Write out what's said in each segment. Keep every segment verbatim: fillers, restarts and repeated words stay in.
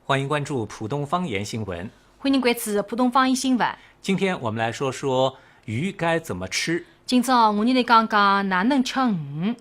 欢迎关注浦东方言新闻。欢迎关注浦东方言新闻。今天我们来说说鱼该怎么吃。今朝我伲来讲讲哪能吃鱼。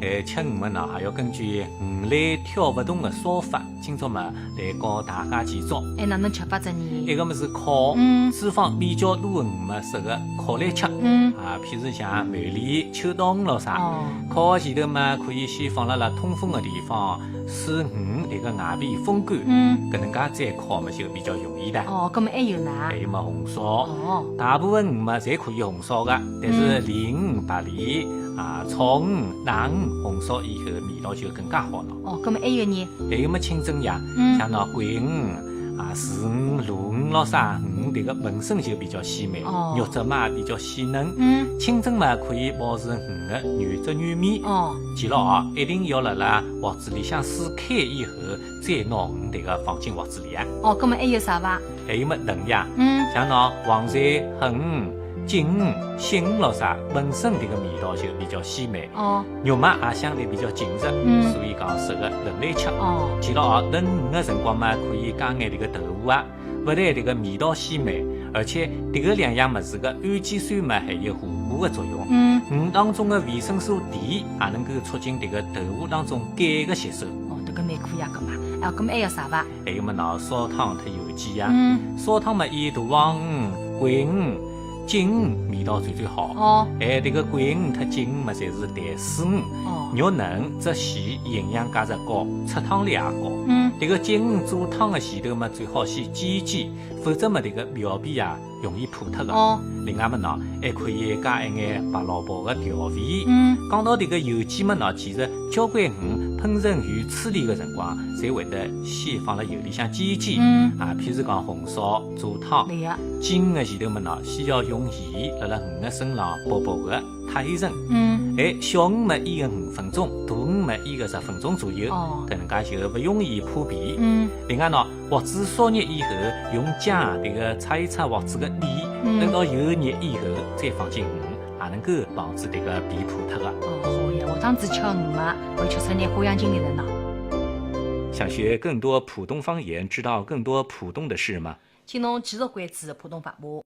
哎，吃鱼么呢，还要根据鱼类挑勿同的烧法。今朝嘛，来教大家几招。哎，哪能吃法子呢？一个么是烤，嗯脂肪比较多的鱼嘛，适合烤来吃。嗯啊，譬如像梅鲢、秋刀鱼咯啥。哦烤个前头嘛，可以先放辣辣通风的地方，使鱼迭个外皮风干。嗯搿能介再烤嘛，就比较容易的。哦，搿么还有呢？还有么红烧，哦大部分鱼嘛侪可以红烧个，但是鲢鱼、白鲢啊、草鱼、鲈鱼红烧以后味道就更加好了。哦，搿么还有呢？还有么清蒸呀，嗯像喏桂鱼啊、鳝鱼、鲈鱼咯啥，鱼迭个本身就比较鲜美，哦肉质嘛比较鲜嫩。嗯清蒸嘛可以保持鱼的原汁原味。哦记牢啊，一定要辣辣锅子里向水开以后，再拿鱼迭个放进锅子里啊。哦，搿么还有啥伐？还有么鱼呀，嗯像喏黄鳝、黑鱼、金鱼、锌鱼咯啥，本身迭个味道就比较鲜美，哦肉嘛也相对比较紧实，嗯所以讲适合鱼来吃。哦记牢啊，炖鱼的辰光嘛，可以加眼迭个豆腐啊，勿但迭个味道鲜美，而且迭个两样物事个氨基酸嘛还有互补的作用。嗯鱼当中的维生素D也能够促进迭个豆腐当中钿的吸收。哦，迭个蛮可以啊，搿么，啊，搿么还有啥伐？还有么喏，烧汤特有机呀。嗯烧汤嘛以大黄鱼、桂鱼、金鱼味道最最好。哦哎，迭个桂鱼特金鱼嘛，侪是淡水鱼，哦肉嫩、汁鲜、营养价值高，出汤率也高。嗯迭个金鱼做汤的前头嘛，最好先煎一煎，否则嘛迭个表皮啊容易破脱的。哦另外么喏，还可以加一眼白萝卜的调味。嗯讲到迭个油鸡么喏，其实交关鱼烹饪鱼处理的辰光，侪会得先放辣油里向煎一煎。嗯啊，譬如讲红烧、做汤，对个。金鱼的前头么喏，先要用盐辣辣鱼的身浪薄薄的汏一层。嗯哎，小鱼么腌个五分钟，大鱼么腌个十分钟左右，哦搿能介就勿容易破皮。嗯另外喏，鑊子烧热以后，用姜迭个擦一擦鑊子个底，嗯等到油热以后再放进鱼，也能够防止迭个皮破脱个。哦，好呀，下趟子吃鱼嘛，我吃出眼花样经历来呢。想学更多浦东方言，知道更多浦东的事吗？请侬继续关注浦东话播。